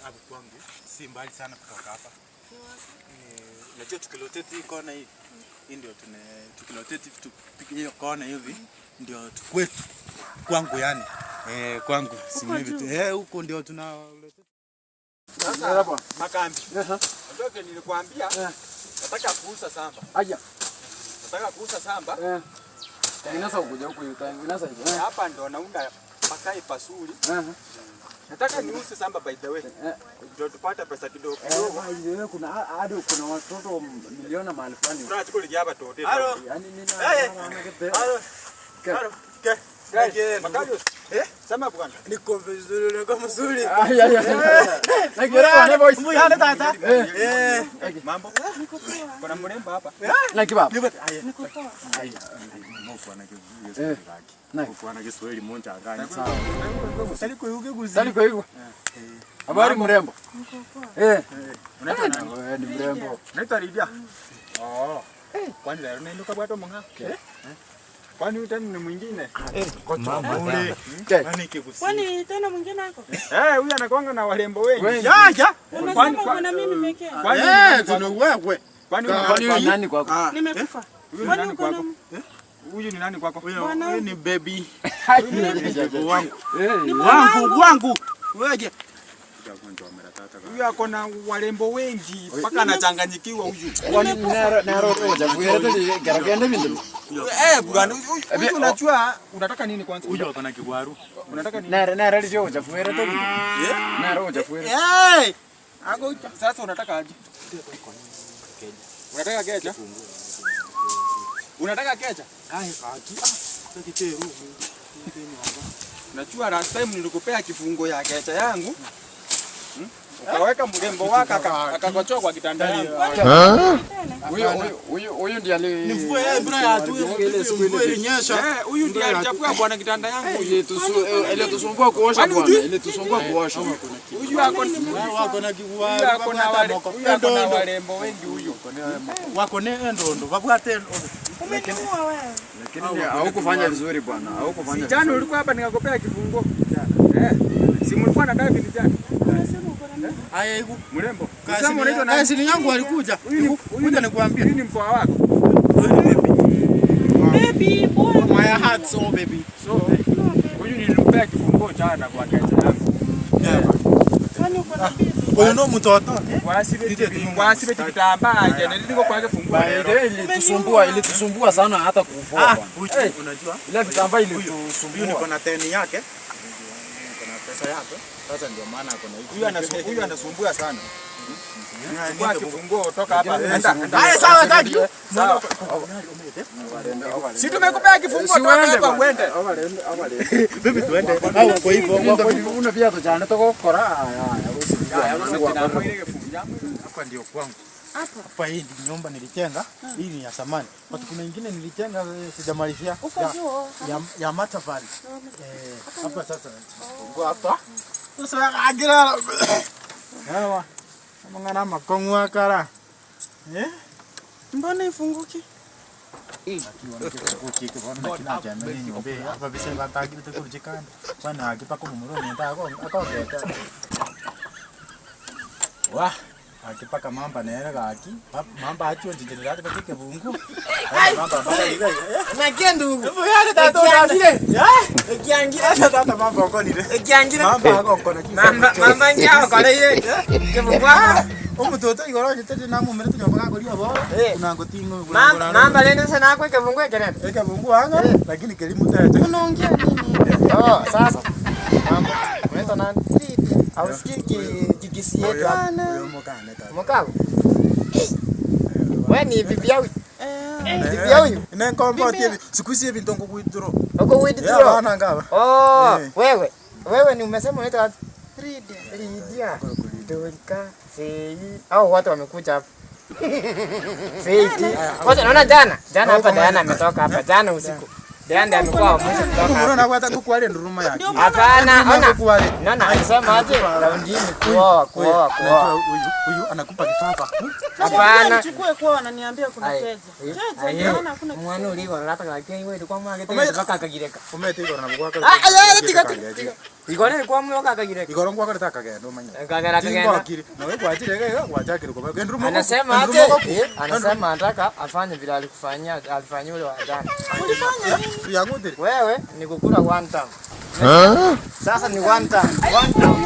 Hapo kwangu si mbali sana kutoka hapa. Unajua tukirotate hii kona hivi. Hii ndio tuna tukirotate hivi, tupige hiyo kona hivi ndio kwetu. Kwangu yani. Eh, kwangu si Huko hivi tu. juu. Eh, huko ndio tuna Sasa Makambi. Ndio nilikwambia nataka kuuza samba. Aya. Nataka kuuza samba. Eh. Tengeneza ukuja huku hivi, tengeneza hivi. Eh. Hapa ndo naunda pakae pasuri. Eh. Nataka niuze samba, by the way. Eh. Ndio tupate pesa kidogo Eh, kidogo. by the way, kuna hadi kuna watoto milioni mahali fulani. Tunachukua hapa tote. Halo. Yaani nina Eh. Halo. Ke. Ke. Makario. Eh? Sema bwana. Niko vizuri, niko mzuri. Ay, ay, ay. Na kiwa ne voice. Muyane tata. Eh. Eh. Mambo. Kuna mrembo hapa. Na kiba. Niko aye. Niko poa. Eh. Na. Kuana Kiswahili munchanganya. Sawa. Sali kuyuge guzi. Sali kwa hivyo. Habari mrembo. Niko poa. Eh. Unaitwa nani? Eh, ni mrembo. Naitwa Lydia. Oh. Kwani leo naendoka bwato manga? Eh? Kwani huyu tena ni mwingine? Mama. Ke. Nani kigusi? Kwani tena mwingine ako? Eh, huyu anakuanga na warembo wengi. Wengi. Ya ya. Unasema uko na mimi pekee? Kwani Eh, tuna wewe. kwani huyu Kwani ni huyu nani kwako? Nimekufa. Huyu ni Kwani nani uko na kwako? Huyu ni nani kwako? Bwana Huyu ni baby Wangu. Eh. wangu wangu. Weje. Huyu ako na warembo wengi mpaka anachanganyikiwa huyu. Kwani naro roja bwere garagende bindu. Eh, bwana huyu huyu unajua unataka nini kwanza? Huyu ako na kigwaru. Unataka nini? Naro naro roja bwere to bindu. Naro roja bwere. Eh. Ako sasa unataka aje? Unataka kecha? Unataka kecha? Ai, aki. Takiteru. Najua last time nilikupea kifungo ya kecha yangu. Ukaweka mrembo wako akakochoa kwa kitanda yangu. Tena. Huyu huyu huyu huyu ndiye ali Ni mvua ya bra ya tu. Ile siku Mvua ile ilinyesha. Eh, huyu ndiye alichafua bwana kitanda yangu. Ilitusumbua kuosha Kwani bwana, hujui? ilitusumbua kuosha. Huyu ako Wako na huyu kigwaru. ako na wale huyu ako na warembo wengi huyu. Wako ne endondo. Babwate Umeniua wewe. Lakini haukufanya vizuri bwana, haukufanya. Jana ulikuwa hapa nikakupea kifungo. Eh. Si mlikuwa na David jana? Unasema uko na mimi? Aya iku. Mrembo. Unasema unaitwa nani? Kasini yangu alikuja. Huyu ni Kuja nikuambie. Huyu ni mkoa wako. Baby boy. My heart so baby. So, huyu nilimpea kifungo jana kwa kecha yangu. Kwani uko na bibi? Huyu ndo mtoto. Wasibe kitambaa jana niliko kwa kifungo leo. Ile ilitusumbua sana hata kuvua Ah, bwana. huyu unajua? Ile vitambaa Huyu niko ilitusumbua. na teni yake. Niko na pesa yake. Sasa ndio maana ako na hivi. Huyu anasumbua sana. Chukua kifunguo toka hapa. Enda. Haya sawa thank you. Sawa. Si tumekupea kifunguo Si toka uende hapa bwana. uende. Bibi tuende. Au kwa hivyo Ndio una viatu jana tokokora. Haya hapa ndio kwangu. Hapa. Hapa hii ndio nyumba nilijenga. Hii ni ya zamani. But kuna ingine nilijenga sijamalizia. Uko Ya, juu. ya matofali. Eh, hapa sasa. Fungua hapa. Sasa agira. Yawa. Mangana makongo akara. Eh? Mbona ifunguki? Wa, akipaka mamba nere gaki mamba achio njinjirira ati bungu mamba mamba iga Nakia ndugu. yale tata Ekiangire. ekiangire tata mamba okonire Ekiangire. mamba agokona Mamba mamba njao kore ye. Kebungwa. omutoto igoro nyitete namumire tunyomba gakoria bo Eh. unango tingo Mamba mamba lendo sana kwa kebungwa kerenda. ekebungu anga lakini kelimutete Unaongea nini? Oh, sasa. Mamba, unaitwa nani? Hausikii kikisi yetu hapa. mukane tata Mkao. Wewe ni bibi yao. Eh. Bibi yao huyu. nenkomba tie siku hizi ebintu ngogwituro Uko withdraw. abana ngaba Oh, Eh. wewe. Wewe ni umesema unaitwa aje? Lydia. Lydia. Dorika, Fei. Hao watu wamekuja hapa. Fei. Kwanza naona jana. Jana hapa Diana ametoka hapa jana usiku. Diana ndiye amekuwa wa mwisho kutoka Murona hapa. nabwata kukwale nduruma yake. Hapana, ona. Kukwale. Naona alisema aje raundi hii ni kuoa, kuoa, kuoa. Huyu huyu anakupa kifafa. Hapana. Nichukue kwao wananiambia kuna keja. Keja naona hakuna. Mwana uli wa rata ka kei wewe kwa mwa gete mpaka akagireka. Umete igoro na bwaka. Ah, ah, tiga, tiga. Igore kwa mwoka kagire. Igoro ngwakorete akagenda omanye. Kagera kagenda. Tingokiri. Nawe gwachire iga iga gwachakire koba. Genda rumo. Anasema aje? Anasema anataka afanye vile alikufanyia alifanyia ule wa jana. Ulifanya nini? Yang'utire. Wewe ni kukula one time. Sasa ni one time. One time.